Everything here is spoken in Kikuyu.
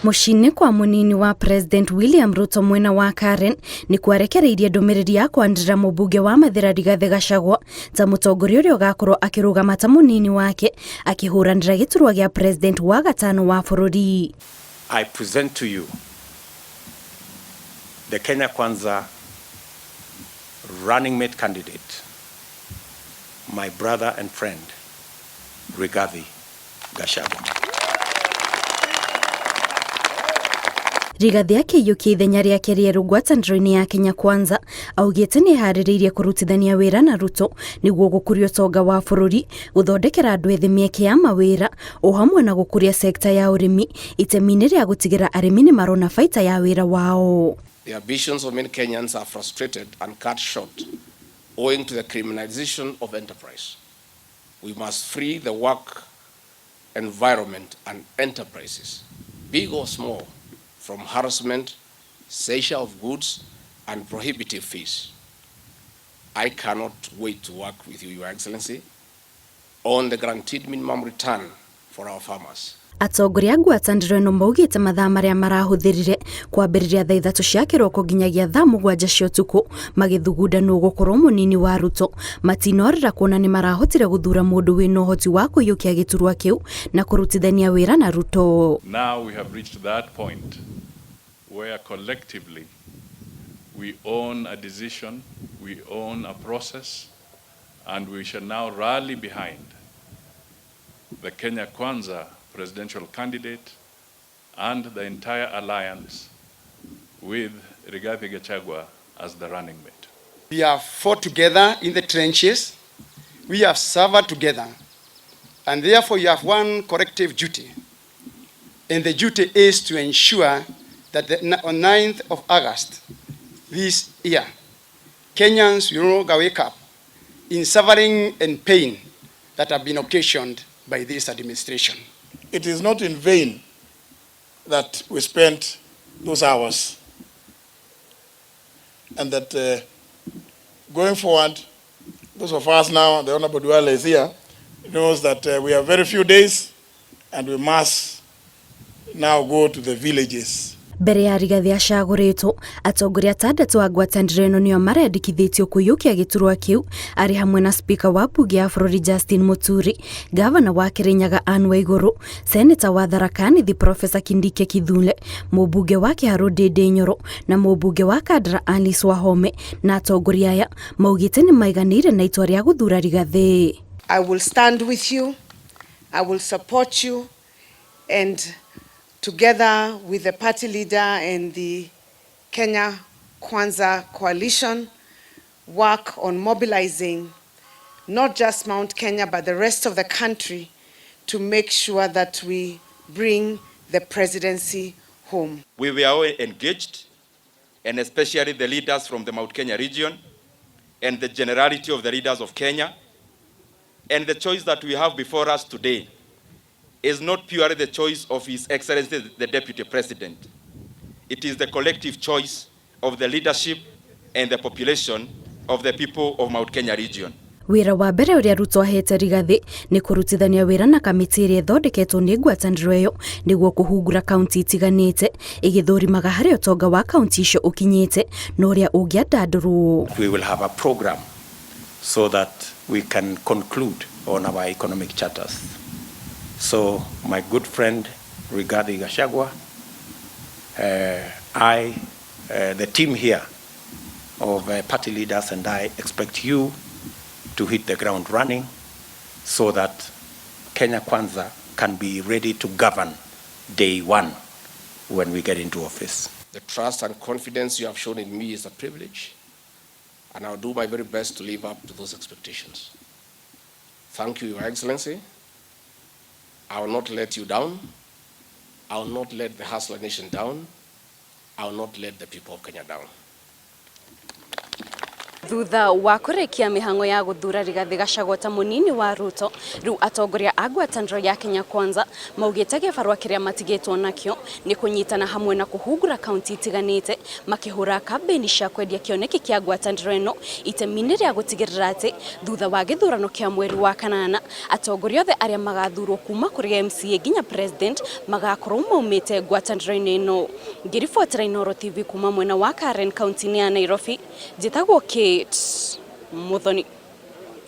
Mũciĩ-inĩ kwa mũnini wa President William Ruto mwena wa Karen nĩ kwarekereirie ndũmĩrĩri ya kwanĩrĩra mũmbunge wa Mathĩra Rigathĩ Gachagua ta mũtongoria ũrĩa ũgakorwo akĩrũgama ta mũnini wake akĩhũranĩra gĩturwa gĩa President wa gatano wa bũrũri. I present to you the Kenya Kwanza running mate candidate, my brother and friend, Rigathi Gachagua. Rigathi akĩiyũkia ithenya rĩake rĩerũ ngwatanĩro-inĩ ya Kenya Kwanza augĩte nĩ eharĩrĩirie kũrutithania wĩra na Ruto nĩguo gũkũria ũtonga wa bũrũri, gũthondekera andũ ethĩ mĩeke ya mawĩra o hamwe na gũkũria sekta ya ũrĩmi itemi-inĩ rĩa gũtigĩra arĩmi nĩ marona baita ya wĩra wao. The ambitions of many Kenyans are frustrated and cut short owing to the criminalization of enterprise. We must free the work environment and enterprises, big or small, from harassment, seizure of goods, and prohibitive fees. I cannot wait to work with you, Your Excellency, on the guaranteed minimum return for our farmers. Atongoria a ngwatanĩro ĩno maugĩte mathaa marĩa marahũthĩrire kwambĩrĩria thaa 3 cia kĩroko nginyagia thaa 7 cia ũtukũ magĩthugunda nũ gũkorwo mũnini wa Ruto matinorĩra kuona nĩ marahotire gũthura mũndũ wĩna ũhoti wa kũiyũkia gĩturwa kĩu na kũrutithania wĩra na Ruto. Now we have reached that point where collectively we own a decision, we own a process, and we shall now rally behind the Kenya Kwanza presidential candidate and the entire alliance with Rigathi Gachagua as the running mate. We have fought together in the trenches, we have suffered together, and therefore you have one corrective duty. And the duty is to ensure that on 9th of August this year, Kenyans will no longer wake up in suffering and pain that have been occasioned by this administration. It is not in vain that we spent those hours, and that going forward, those of us now, the Honorable Duale is here, knows that we have very few days and we must now go to the villages. Mbere ya Rigathi acagũrĩtwo, atongoria atandatũ a ngwatanĩro ĩno nĩo marendekithĩtio kũiyũkia gĩturwa kĩu arĩ hamwe na spika wa mbunge ya bũrũri Justin Muturi, gavana wa Kirinyaga Anne Waiguru, seneta wa Tharaka Nithi Profesa Kindiki Kithure, mũmbunge wa Kiharu Ndindi Nyoro na mũmbunge wa Kandara Alice Wahome, na atongoria aya maugĩte nĩ maiganĩire na itua rĩa gũthura Rigathi. I will stand with you, I will support you, and together with the party leader and the Kenya Kwanza coalition, work on mobilizing not just Mount Kenya but the rest of the country to make sure that we bring the presidency home. We were all engaged, and especially the leaders from the Mount Kenya region and the generality of the leaders of Kenya. And the choice that we have before us today is not purely the choice of His Excellency the Deputy President. It is the collective choice of the leadership and the population of the people of Mount Kenya region. Wĩra wa mbere ũrĩa Ruto ahete Rigathi nĩ kũrutithania wĩra na kamĩtĩ ĩrĩa ĩthondeketwo nĩ ngwatanĩro ĩyo nĩguo kũhungura kaunti itiganĩte ĩgĩthũrimaga harĩa ũtonga wa kaunti icio ũkinyĩte na ũrĩa ũngĩandandũrwo. We will have a program so that we can conclude on our economic charters. So my good friend Rigathi Gachagua, the team here of party leaders and I expect you to hit the ground running so that Kenya Kwanza can be ready to govern day one when we get into office. The trust and confidence you have shown in me is a privilege, and I'll do my very best to live up to those expectations. Thank you, Your Excellency. I will not let you down. I will not let the Hustler Nation down. I will not let the people of Kenya down. Thutha wa kũrĩkia mĩhang'o ya gũthura Rigathĩ Gachagua ta mũnini wa Ruto, rĩu atongoria a ngwatanĩro ya Kenya Kwanza maugĩte gĩbarũa kĩrĩa matigĩtwo nakĩo nĩ kũnyitana hamwe na kũhungura kaunti itiganĩte makĩhũra kambĩini cia kwendia kĩoneki kĩa ngwatanĩro ĩno itemi-inĩ rĩa gũtigĩrĩra atĩ thutha wa gĩthurano kĩa mweri wa kanana atongoria othe arĩa magathurwo kuma kũrĩ MCA nginya president magakorwo maumĩte ngwatanĩro-inĩ ĩno. Ngĩribotera Inooro TV kuma mwena wa Karen kaunti-inĩ ya Nairobi, njĩtagwo Kate Muthoni.